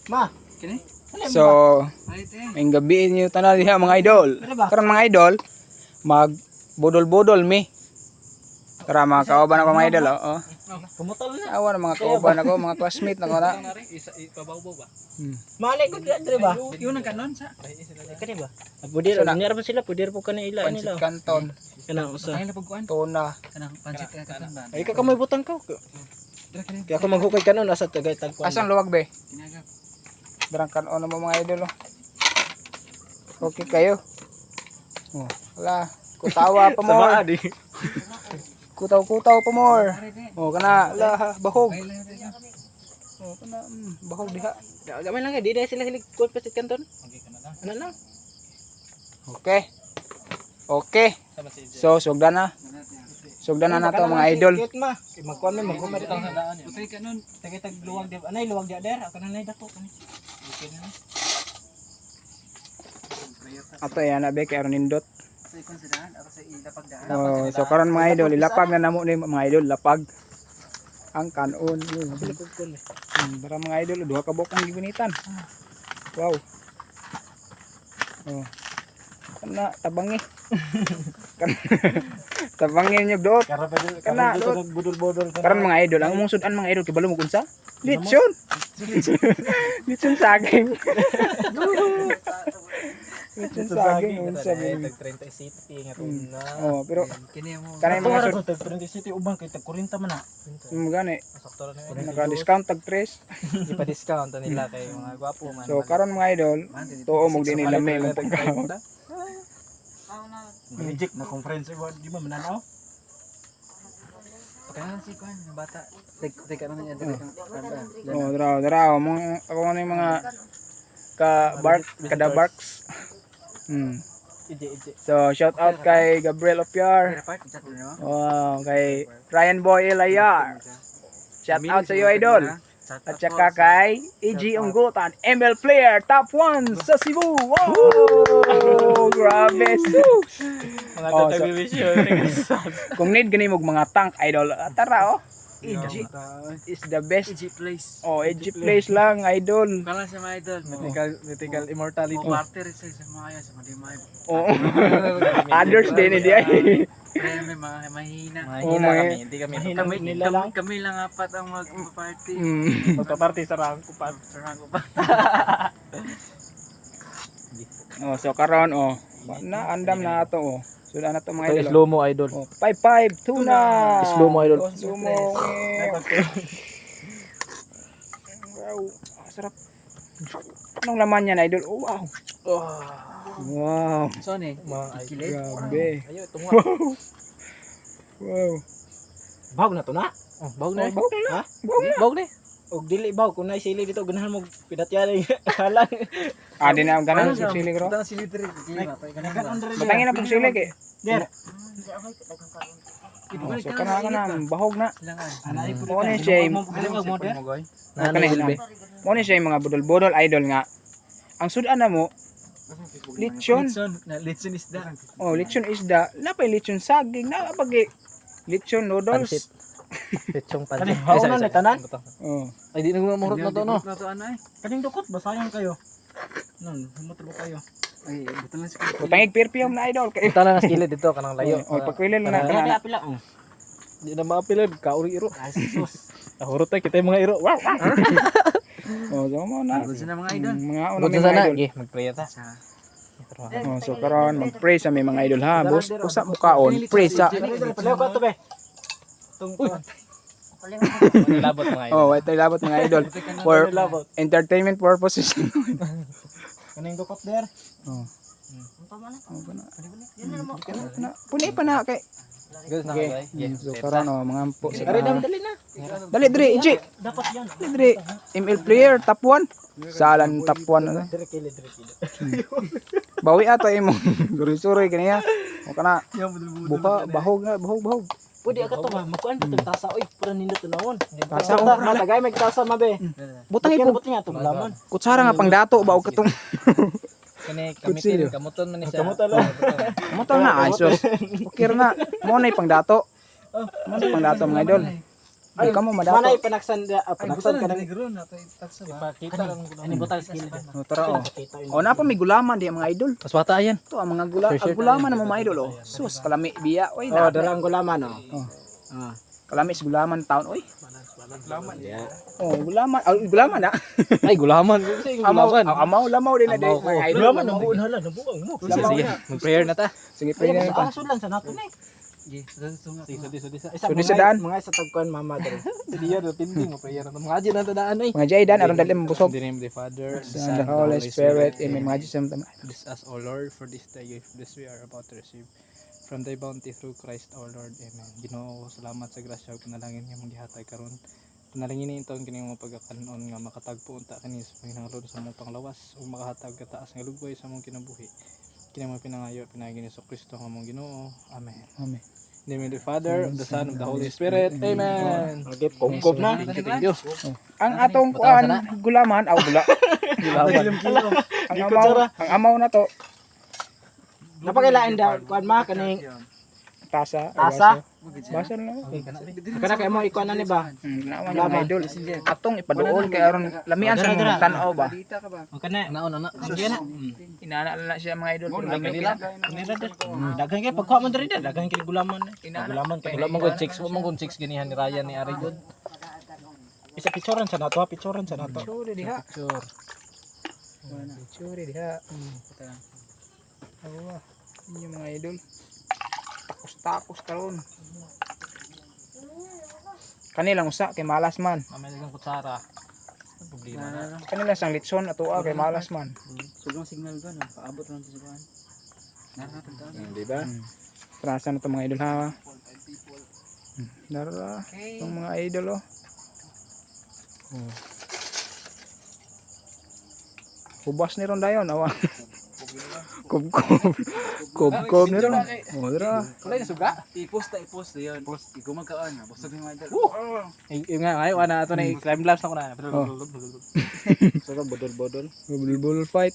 Ma. Kini? So, may gabi niyo tanan diha, mga idol. Karon, mga idol, mag budol-budol mi. Tara, mga kauban ako, mga idol, oh. Kumutal na. Awa na mga kauban ako, mga classmate nako na. Isa ipabawbaw ba? Mali ko dire ba? Yun ang kanon sa. Kani ba? Pudir, So, na- niyar pa sila, pudir po kani ila Pansit nila. Canton, Kana usa. Ay na pagkuan. tuna. Kanang pansit ka katon ba? Ay ka kamay butang ka. Kaya ako maghukay kanon asa tagay tagkuan. Asan luwag be? Kinagap. Darang kanon mo, mga idol, oh. Okay kayo. Oh, wala. Kutawa pa more. di. Kutaw-kutaw pa more. Oh, kana la bahog. Ay lang rin. Oh, kana bahog diha. Gamay lang kay di dai sila hilig kuan pasit kanton. Ano lang? Okay. Okay. So, sugdan na. Sugdan na nato, mga idol. Cute ma. Kay magkuan may maghumad tang Sadaan. Putay kanon. Tagay tag luwag di. Anay luwag di der. Ako na dako kani. Okay na. Ato yan na be kay aron nindot. Sa ikon sa daan, ako sa ilapag daan. Oh, so karon, mga idol, ilapag na namo ni, mga idol, lapag ang kanon. Kuan. Para, mga idol, duha ka buok ang gibunitan. Wow. Oh. Kana tabangi. Tabangi niyo doot. Kara pa Kana, kara budol-budol. Karon, mga idol, ang imong sudan, mga idol, kibalo mo kunsa? Litson. Litson saging. Litson saging unsa ba? Tag 30 city nga na. Oh, pero Kini mo. kanay mga sud Tag 30 city ubang kay tag 40 man na. gani Sakto ra na. naka-discount tag 3. Ipa-discount nila kay mga gwapo man. So karon, mga idol, tuo mo din lami imong pagkaon. Reject na conference di ba mananaw? Pagkanan si kuan nga bata. Tek tek kanon niya dire kang Oh, dra dra mga ako ano yung mga ka bark kada barks. Ije ije. So shout out kay Gabriel Opiar. Part chat mo. Wow, kay Ryan Boy Elayar. Shout out sa iyo, idol. At saka kay EG Unggutan, ML player, top 1 sa Cebu. Wow! Grabe. Sus! Mga Oh, so- wish yun. Kung need gani mo mga tank, idol, ah, tara oh. EG is the best. EG place. Oh, EG place lang, idol. Kala sa mga idol. Mythical, mythical immortality. Mo party rin sa mga yan sa mga dimay. Oh. Others din hindi ay. Kaya may mga mahina. Oh, Mahina mga- kami, hindi kami. Kami, nila kami, lang. kami lang apat ang magpa-party. Magpa-party sa rangko pa. Sa rango pa. Oh, so karon oh. Na andam na ato oh. So na to, mga idol. Slow mo, idol. Oh, 5-5 tuna. Slow mo, idol. Oh, slow mo. Wow, ah, sarap. Anong laman yan, idol? Oh, wow. Wow. So ni, Mga idol. kikilig. Grabe. Ayo, tunga. Wow. Bahog na to na. Oh, bahog na. Oh, bahog na. Ha? Bahog na. Bahog na. Og dili bahog kung naay sili dito ganahan mo pidatya halang. Ah, di na ganan sa sili bro. Butang sili diri, kikilig ba? Batangin na pag sili kay. Der. Oh, so kana kana bahog na. Silangan. Mo ni siya Mo der. kana na. Mo ni siya yung mga budol-budol, idol, nga. Ang sudan na mo lechon. Litson, na litson isda. Oh, lechon isda, napay lechon saging, napag lechon noodles. Pansit. Lechong pansit. Bahog na ni tanan. Oh. Ay di na murot na to no. Na to ano eh. Kaning dukot basayang kayo. Nun, humot ba kayo? Ay, butang lang si Butangig perfume na, idol kay. Punta na na skillet dito kanang layo. Oh, pagkwilin na kana. Pila oh. Di na maapil kauri iro. Ay sus. Ahurot tayo kita yung mga iro. Wow. Oh, so mo na. Good na mga idol. Mga una Good may mga sana. idol. Ge, magpray ta. Sa Oh, so karon mag-pray sa may mga idol ha. Bus usa mukaon, pray sa. Palaw ko to be. Tung Nilabot, mga idol. Oh, ito ilabot, mga idol, for entertainment purposes. Kaning dukot der. Oh. Oh, kana. Kana kana. Puni pa na kay. Good na Okay. kayo. Ge, So karon oh, mga ampo sa. Ari dam dali na. Dali dre, Iji. Dapat yan. Dali dre. ML player top 1. Salan top 1 ano. Dire kili dire kili. Bawi ato imong suri-suri kaniya. O kana buka bahog na bahog bahog. Pwede ka to ma, makuan pa tong tasa oy, pura nindot tunawon. Tasa, oh. Matagay may tasa mabe. Butang ipo Buti nga tong laman. kutsara nga pangdato ba og katong Kani Kutsilyo. kamitin, kamuton man ni siya. Kamutan lang. Motol na ay sus. Okay ra na. Mo na pangdato. Mo na pangdato, mga idol. Ay, kamo madato. Manay panaksan da, panaksan ka ng Ipakita lang ko. Ani butal sa kilid. Oh, tara oh. Oh, napa may gulaman di mga idol. Mas bata ayan. Ito ang mga gula, ang gulaman ng mga idol oh. Sus, kalami biya oy. Oh, Na, dara ang gulaman oh. Oh. Ah. Kalami sa gulaman taon oy. Yeah. Oh, gulaman, ah, gulaman na. Ay, gulaman. Sige, Amaw, gulaman. amaw, lamaw din na di Amaw ko. mga idol. Gulaman ang buon hala, nabuang mo. Sige, sige. Mag-prayer na ta. Sige, pray na Ay, lang ta. aso lang sa nato ni. Sige, sige, sige. Isa So, di sa daan. mga isa tagkuan mama dere. Sige, yan. Tindi mo. Prayer na ta. Mga adyo na tadaan ay. Mga jay dan aron dali mabusog. In the name of the Father, the And Son, the Holy Spirit, amen. Mga Diyos, amen. Bless us, O Lord, for this thy gift, this we are about to receive from thy bounty through Christ our Lord. Amen. Ginoo, salamat sa grasya ug panalangin nga imong gihatag karon. Panalangin ni taon kini mo pagkakanon nga makatagpo unta kini sa panginahanglan sa mong panglawas ug makahatag kataas nga lugway sa mong kinabuhi. Kini mo pinangayo pinaagi ni Kristo nga mong Ginoo. Amen. Amen. In the name of the Father, of the Son, of the Holy Spirit. Amen. Okay, kumkum na. Thank you, thank you. Ang atong kuan gulaman aw gula. Gulaman. Ang amaw na to Napakailain da kuan ma kaning tasa. Tasa? Basa na lang. Kana kay mo ikuan na ni ba? Naman yung mga idol. Atong ipaduol kay aron lamian sa mga tan-aw ba. Kana. Naon na na. Inana na siya mga idol. Pero lami Kanila. Kanila der. Daghan kay pagkuha man dere da, daghan kay gulaman. Gulaman kay. Wala man gud chicks, wala man gud chicks ganihan ni Ryan ni Ari gud. Isa picturean sa nato, ha, picturean sa nato. Tsuri diha. Sure. Tsuri diha. Awa. Yun yung mga idol. Takos-takos taron. Kanilang usa kay malas man. Mamaya lang kutsara. Ang problema na. Kanila sang litson ato ah, kay malas man. Sobrang signal ba no? Paabot lang sa kuan. Di ba? Trasa na to mga idol ha. Dara. Itong mga idol oh. Oh. Hubas ni ron dayon awa. Kubkob. Kubkob ni ron. Oh, dara. Wala yung suga. I-post ta i-post yun. Post ikaw magkaan na. Busog ni mga idol. Ay, yung nga, ay, wala ato na i-crime labs na ko na. Oh. Saka bodol-bodol. Bulbul fight.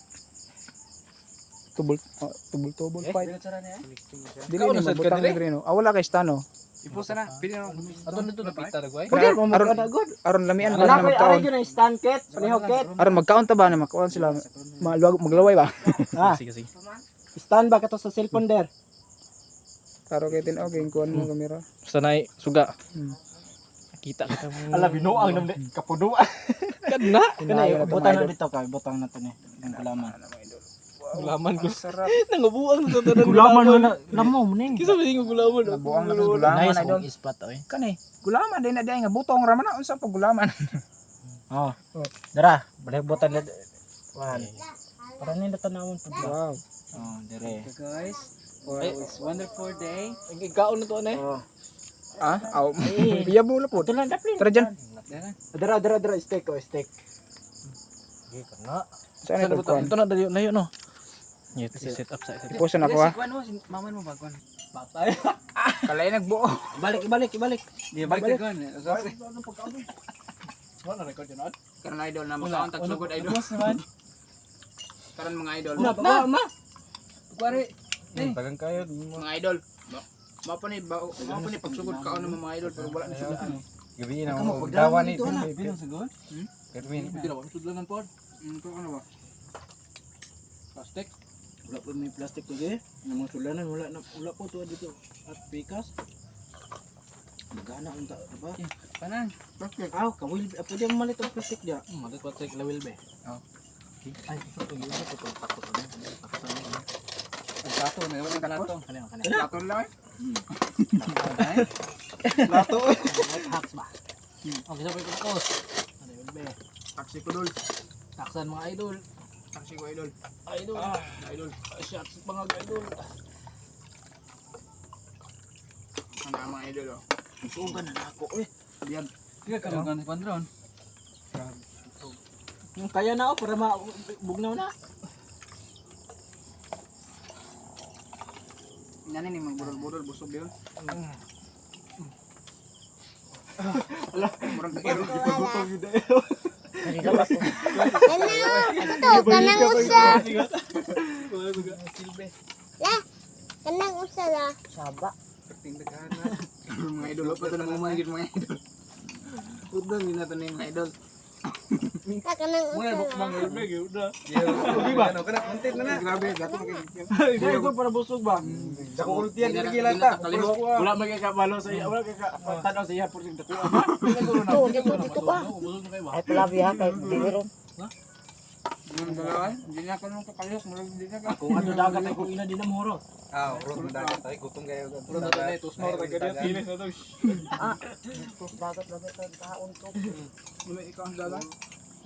Tubol oh, tubol tubol fight. Pila niya? Dili ni Kaon, sad ka mabutang dili? ni Grino. Ah, wala kay Stano. I-post na. Pili na. Ato nito napita ragway. Okay, aron aron lamian ba Wala na koy magkaon. ari gyud stand kit, palihog kit. Aron magkaon ta ba na magkaon sila maluwag maglaway ba? Ah, Sige, sige. stand ba kato sa cellphone der? Taro kay tin okay kuan mo kamera. Basta na suga. Kita kita mo. Ala binuang nam kapunuan. Kad na. Kana Inayo na to, mga butang na idol. dito kay butang na to ni. Ang gulaman. Gulaman ko. Sarap. Nangabuang na to. Gulaman na lamo mo ning. Kisa ba yung gulaman? Nabuang na to sa gulaman Nice idol. akong ispat oy. Kani, gulaman din na di nga butong ra man na unsa pa gulaman. Oh. Oh. Dara, balik butan na. Wan. Para ni tanawon pud ba. Wow. Oh, dire. Okay, guys. For this wonderful day. Ang ikaon na to ano eh. Oh. Ah, aw. Biya bulo po. Ito lang daplin. Tara dyan. Dara. Dara dara dara steak oh steak. Sige, kana. Saan ito kuan? Ito na dali layo no. Ito set up sa set. Iposa na ko ah. Si kuan mo, si mama mo ba kuan? Batay. Kalay nagbuo. Balik ibalik ibalik. Di balik kuan. Sorry. Wala na record yun. Karon idol na makaon tag sugod idol. Post naman. Karon mga idol. Na na ma. Kuwari Tagang kayo. mga idol. Mao pa ni mao pa ni pagsugod kaon ng mga idol pero wala na sugdan. Gabi na mo dawa ni. Bilang sugod? Gabi. Hindi na sudlanan pod. Ko ano ba? Plastic. Wala po may plastic to eh. Ang mga sulanan wala na wala po to dito at pikas. Magana ang ta ba? Panan. Aw, kawil pwede mo malit ang plastic dia. Malit pa take lawil be. Oh. Ay, ito to yun ito to takot ano. Takot ano. Ang plato, may wala plato. Kanina kanina. Plato lang eh. Plato. Hacks ba? Okay, sa pagkakos. Ano yun be? Taksi ko dol. Taksan mga idol. Taksi ko idol. Idol. Idol. Shots mga idol. Ano ang mga idol oh. Suong ka na nako eh. Diyan. Tiga ka kuan kuan drone. Yung kaya na oh para ma bugnaw na. Nani ni magbudol-budol busog yun. Ala, murag iro. Kanang ito, kanang usa. La, kanang usa la. Saba. Mga idol, pa ito mga idol, mga idol. Putdan din nato ni mga idol. La, kanang usa. Di ba? Ano kana content na na. Grabe, gato kay. Dili ko para busog ba? Dako ultian dili gilata. Wala man kay kabalo sa iya, wala kay tanaw sa iya por sing dako ama. Dito, dito, dito ka. Ay, palabi ha, kay Biro. Yung dalawa, hindi na ka nung kakalihok, murag hindi na ka. Kung ano dagat ay kung ina din ang horo. Ah, urot na dagat ay gutom kayo. Urot na dagat. Tusmor ta gani pilis na to. Ah, dagat dagat kaon to. Muna ikaw ang dagat.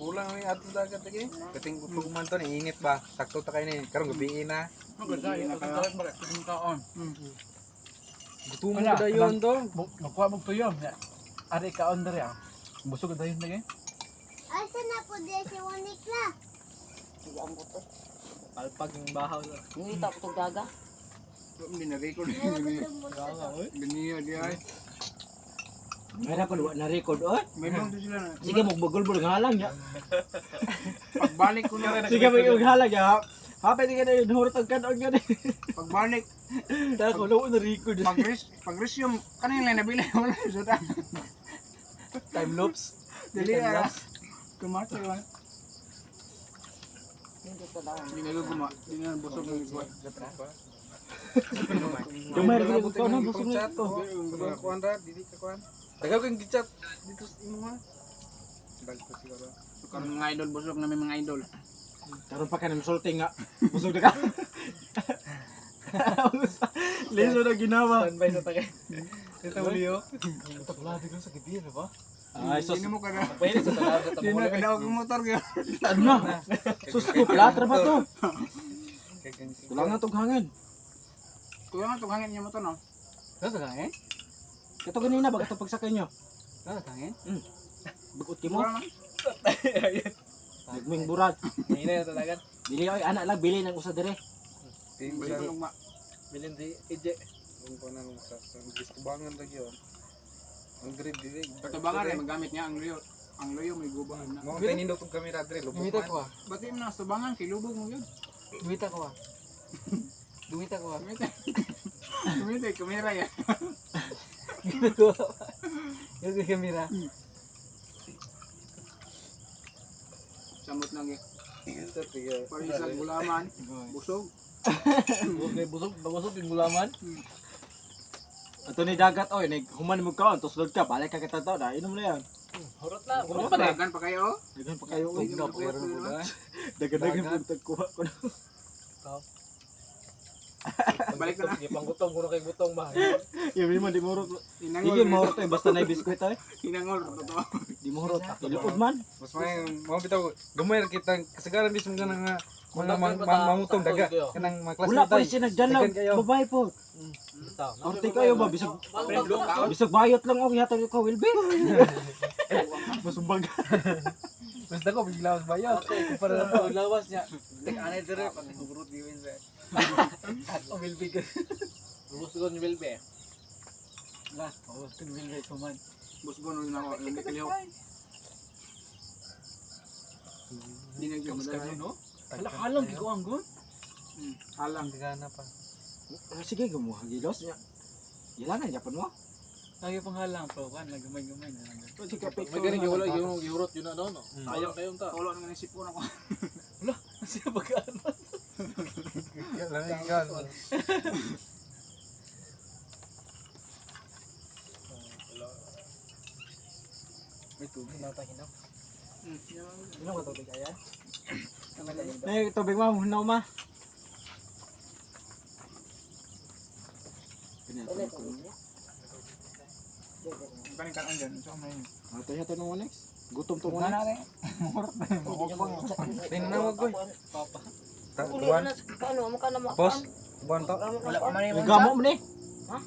Kulang ni ato dagat lagi. Kating gutom man to ni init ba. Sakto ta kay ni karon gabi na. Gutom Wala, ko dayon to. Magkuha mo tuyo. Ari kaon diri ah. Busog dayon lagi. Asa na po di si Monik la? Ang buto. Palpag yung bahaw. Ngita ko tong daga. Hindi na record. Gutom mo to. Ganiya di ay. May ko na record oy. May bang sila na. Sige mo bagulbul nga lang ya. Pagbalik ko na. Sige mo yung halag ya. Ha, pwede ka na yun, hurot ang kanon nga ni. Pagbalik, Tara ko, wala na record. pag pag resume kanina lang nabili wala suda. Time loops. Dili ah. Kumato ba? Hindi ko daw. Hindi na guma. Hindi na busog ng igwa. Dumay rin ko na busog na chat ito. Kuan ra dili ka kuan. Tagaw kang gichat dito sa imo ha. Balik ko siguro. So karon mga idol busog na may mga idol. Karon pa ka ng sulting nga. Busog na ka. Liso na ginawa. Standby sa tagay. Ito uliyo. Ay, sus. Hindi mo kada. Pwede sa tanaw sa Hindi na kada og motor gyud. Ano na? Sus ko, platra ba to? Kulang na tong hangin. Kuya nga tong hangin niya motor no. Nasa hangin? Ito ganina, baga ito pagsakay nyo. Nasa hangin? Bagot kimo. Nagming burat. Hindi na talaga. Dili ay anak lang bili ng usa dire. Balik ko ma. Bilin di ije. Kung ko na sa gistubangan lagi oh. Ang grade dili. Katabangan rin magamit niya ang luyo. Ang luyo may gubaan na. Mo tayo nindot og kamera dre lubog man. Ba't yung nasa tubangan kay lubog mo yun? Dumita ko ah. Dumita ko ah. Kumita. Kumita, kamera yan. Yung kamera. Samot lang eh. Chat tiga. Parang isang gulaman. Busog. Busog, busog yung gulaman. Ato ni dagat oy, nag human mo kaon, tuslod ka, balik ka kita to, na inom na yan. Hurot na. Hurot pa Dagan pa kayo. Dagan pa kayo oy. Tugnaw pa kayo. Dagan-dagan po tagkuha ko na. Balik na. Gipanggutom kuno kay gutong ba. Yung mo di mo hurot. Hinangol. Sige, mahurot oy, basta na biskwit oy. Hinangol. Totoo. Di mo hurot. Iluod man. Mas may mo bitaw gamay ra kita kasagaran bismo ganang nga mga mamutong daga kanang mga klase Wala pa siya nagdanag. Dagan kayo. Babae po. Orte kayo ba bisag bisag bayot lang og yata ko Wilbert. Masumbag. Basta ko bigla mas bayot. Para na to lawas niya. Tek anay dire pati hubrot giwin sa. O bilbi ka. Busog ni Bilbe. La, oh, kun bilbi ko man. Busog na ako. Hindi kalihok. Hindi na gyud madala. no? Hala halang giko ang gun. Halang. Gana pa. Ah, sige, gumuha gilos niya. Ilangan Japan mo. Lagi pang halang pro kan gamay-gamay na lang. Sige, May ganing giwala yung gihurot yun na no no. Ayaw kayo ta. Kaulo na nga sipon ako. Siya pagkaan. Lami gan. May tubig na tayo hinaw. Inom ka tubig ayan. Eh, tubig ma, hunaw ma. Wala ko niya. Ang kaning kanon dyan. Ito may. Ato ya tanong next. Gutom to next. Tinawag ko. Uli na ano mo ka na Pos. Buwan to. Wala pa man Nagamo man eh. Ha?